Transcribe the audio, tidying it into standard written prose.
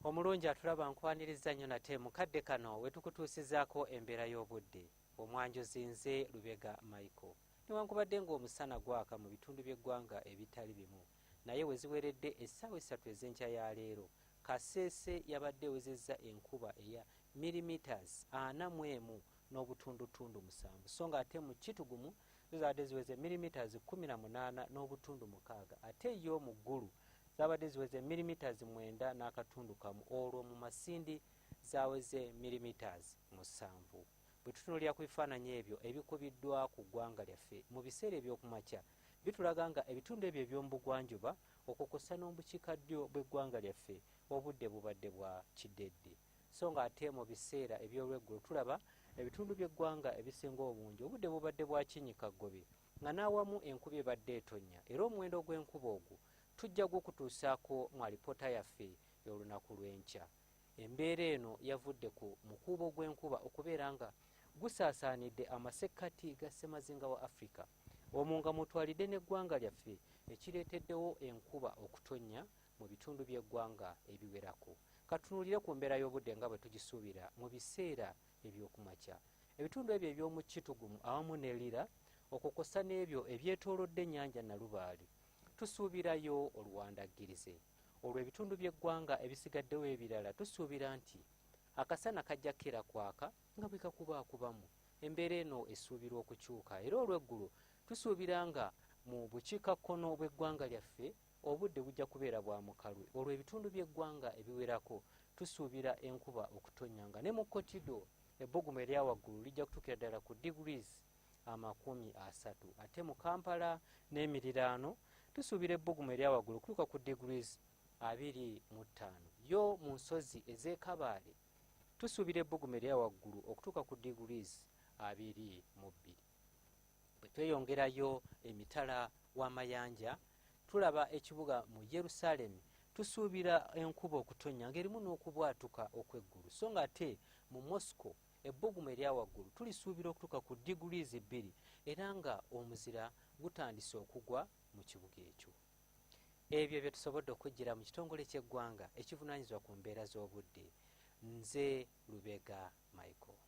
Omulungi atulaba, nkwaniriza nnyo nate mu kadde kano we tukutuusizaako embeera y'obudde. Omwanjuzi nze Lubega Michael. Newankubadde ng'omusana gwaka mu bitundu by'eggwanga ebitali bimu, naye we ziweredde essaawa 3 ez'enkya ya leero, Kasese yabadde ewezezza enkuba eya millimeters 41.7, so nga ate mu Kitugumu zo zabadde ziweze millimeters 18.6, ate yo mu Ggulu zabadde ziweze millimeters 9.1, olwo mu Masindi zaweze millimeters 7. Bwe tutunuulira ku bifaananyi ebyo ebikubiddwa ku ggwanga lyaffe mu biseera ebyokumakya, bitulaga nga ebitundu ebyo eby'omubugwanjuba okwo kw'ossa n'omubukiikaddyo bw'eggwanga lyaffe obudde bubadde bwa kiddedde, so nga ate mu biseera eby'olweggulo tulaba ebitundu by'eggwanga ebisinga obungi obudde bubadde bwa kinnyikaggobe, nga n'awamu enkuba ebadde etonnya, era omuwendo gw'enkuba ogwo tujja gukutuusaako mu alipoota yaffe y'olunaku lw'enkya. Embeera eno yavudde ku mukuubo gw'enkuba okubeera nga gusaasaanidde amasekkati ga ssemazinga wa Africa, omwo nga mw'otwalidde n'eggwanga lyaffe, ekireeteddewo enkuba okutonnya mu bitundu by'eggwanga ebiwerako. Katutunuulire ku mbeera y'obudde nga bwe tugisuubira mu biseera eby'okumakya. Ebitundu ebyo eby'omu Kitugumu awamu ne Lira, okwo kw'ossa n'ebyo ebyetoolodde ennyanja Nalubaale, tusuubirayo oluwandaggirize. Olwo ebitundu by'eggwanga ebisigaddewo ebirala tusuubira nti akasana kajja kukeera kwaka nga bwe kakubaakubamu. Embeera eno esuubirwa okukyuka era olweggulo tusuubira nga mu bukiikakkono bw'eggwanga lyaffe obudde bujja kubeera bwa mukalwe, olwo ebitundu by'eggwanga ebiwerako tusuubira enkuba okutonnya, nga ne mu Kotido ebbugumu erya waggulu lijja kutuukira ddala ku degrees 30, ate mu Kampala n'emiriraano tusuubira ebbugumu erya waggulu okutuuka ku degrees 25. Yo mu nsozi ez'e Kabaale tusuubira ebbugumu erya waggulu okutuuka ku degrees 22. Bwe tweyongerayo emitala w'amayanja tulaba ekibuga mu Yerusaalemi, tusuubira enkuba okutonnya ng'erimu n'okubwatuka okw'eggulu, so nga ate mu Moscow ebbugumu erya waggulu tulisuubira okutuuka ku degrees 2, era nga omuzira gutandise okugwa mu kibuga ekyo. Ebyo bye tusobodde okujjira mu kitongole ky'eggwanga ekivunaanyizibwa ku mbeera z'obudde. Nze Lubega Michael.